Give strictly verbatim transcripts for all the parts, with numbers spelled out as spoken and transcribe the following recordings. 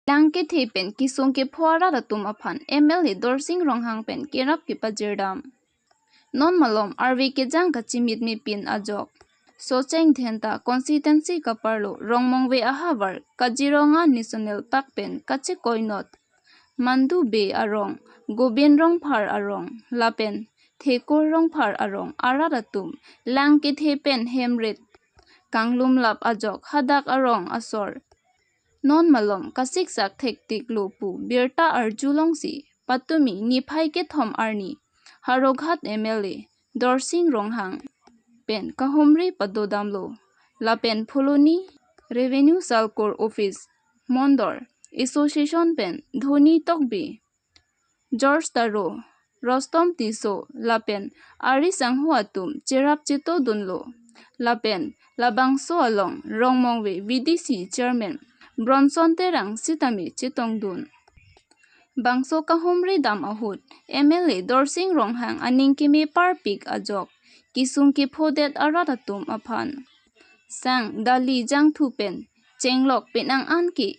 Lang kethe pen kesung kepho arat atum aphan M L A Dorsing Ronghang pen kerap kepajirdam. Non malom arve kejang kachimit mepin ajok Socheng Dhenta constituency kaparlo Rongmongve ahavar Kaziranga National Park pen kachekoinot Mandu Bey arong, Gobind Rongphar arong lapen Thekur Rongphar arong arat atum lang kethe pen hem rit kanglumlap ajok hadak arong asor non malom kasiksak thektiklo pu birta arjulongsi patumi niphai kethom arni Howraghat M L A Dorsing Ronghang pen kahumri padodamlo. Lapen Phuloni Revenue Circle Office, Mondol Association pen Dhoni Tokbi, George Taro, Rostom Tisso lapen ari sangho atum cherap chetodunlo. Lapen labangso along Rongmongve V D C Chairman Bronson Terang sitame chetongdun. Bangso kahumri dam ahut M L A Dorsing Ronghang aning keme parpik ajok kesung kephodet arat atum aphan sang, dali, jangthu pen chenglok penang an ke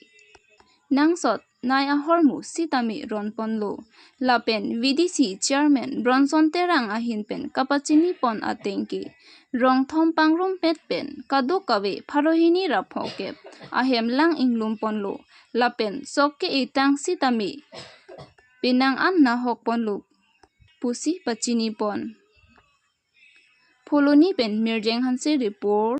nangsot nai ahormu sitame ronponlo. Lapen V D C Chairman Bronson Terang ahin pen kapachinipon ateng ke rong thom pangrumpet pen kadokave pharo hini ra phokep ahem lang inglumponlo. Lapen sok ke-etang sitame penang an nahokponlo pusi pachinipon. Phuloni pen Mirjeng Hanse report.